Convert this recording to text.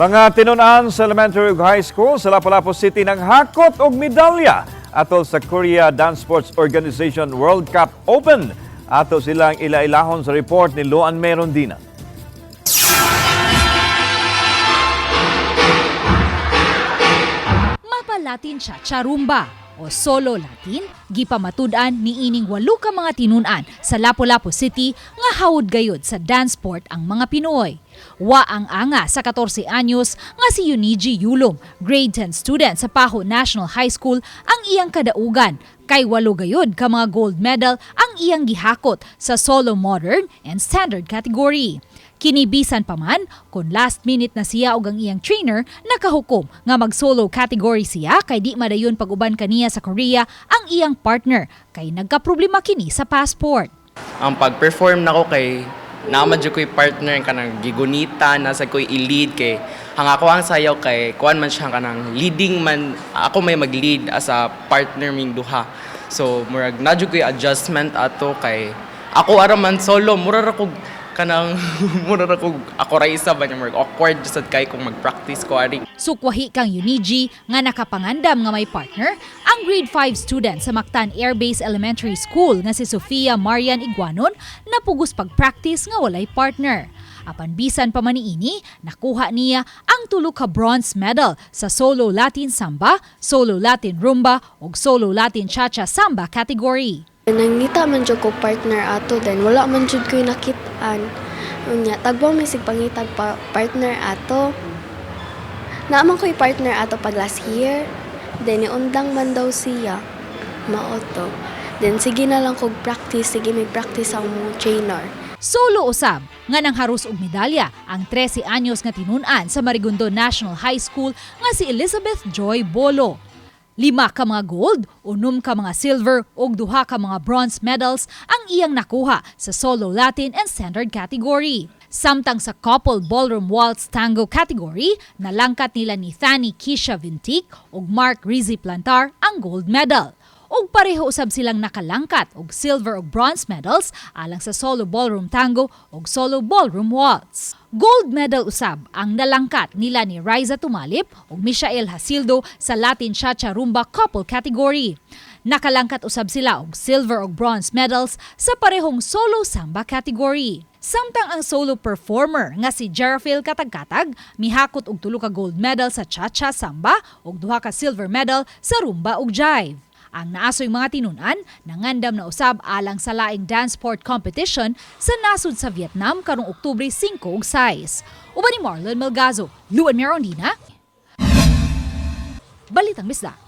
Mga tinunan sa elementary ug high school sa Lapu-Lapu City nanghakot og medalya atol sa Korea Dance Sports Organization World Cup Open. Ato silang ilailahon sa report ni Luan Merondina. Mapa Latin Cha-Cha Rumba o Solo Latin, gipamatud-an niining walo ka mga tinun-an sa Lapu-Lapu City nga hawod gayud sa dance sport ang mga Pinoy. Wa ang anga sa 14 anyos nga si Yuniji Yulom, grade 10 student sa Pajo National High School, ang iyang kadaugan kay walo gayud ka mga gold medal ang iyang gihakot sa solo modern and standard category. Kini bisan pa man kung last minute na siya og ang iyang trainer nakahukom nga mag-solo category siya kay di madayon pag-uban kaniya sa Korea ang iyang partner kay nagkaproblema kini sa passport. Ang pag-perform nako kay naa man jud ko'y partner kanang gigunita na sa ko'y i-lead kay ang ako ang sayaw kay kuan man siya, kanang leading man, ako may mag-lead as a partner ming duha. So murag na jud ko'y adjustment ato kay ako ara man solo, mura ra kog kanang mura ra kog ako ra isa ba niya, murag awkward sad kay kung mag-practice ko ari. Sukwahi kang Yuniji nga nakapangandam nga may partner ang grade 5 student sa Mactan Air Base Elementary School nga si Sofia Marian Iguanon, napugos pag-practice nga walay partner. Apan bisan pa man niini, nakuha niya ang tulo ka bronze medal sa solo Latin Samba, solo Latin Rumba ug solo Latin Cha-Cha Samba category. Nangita man jud ko partner ato, then wala man jud ko'y nakit-an. Unya tagbo may sig pangitag pa partner ato. Naa man ko'y partner ato pag last year. Then niundang man daw siya. Mao to. Then sige na lang kog practice, sige may practice ang mong trainer. Solo usab nga nangharus og medalya ang 13 anyos nga tinun-an sa Marigondon National High School nga si Elizabeth Joy Bolo. Lima ka mga gold, unom ka mga silver ug duha ka mga bronze medals ang iyang nakuha sa solo Latin and standard category. Samtang sa couple ballroom waltz tango category, nalangkat nila ni Thani Kisha Vintik ug Mark Rizzi Plantar ang gold medal. Ug pareho usab silang nakalangkat og silver ug bronze medals alang sa solo ballroom tango ug solo ballroom waltz. Gold medal usab ang nalangkat nila ni Riza Tumalip ug Michael Hasildo sa Latin Cha-Cha Rumba couple category. Nakalangkat usab sila og silver ug bronze medals sa parehong solo samba category. Samtang ang solo performer nga si Jerafil Katagkatag mihakot og tulo ka gold medal sa cha-cha samba ug duha ka silver medal sa rumba ug jive. Ang naasoy mga tinunan, nangandam na usab alang sa laing dance sport competition sa nasod sa Vietnam karong Oktubre 5 ug 6. Uban ni Marlon Melgazo, Luan Merondina, Balitang Bisdak.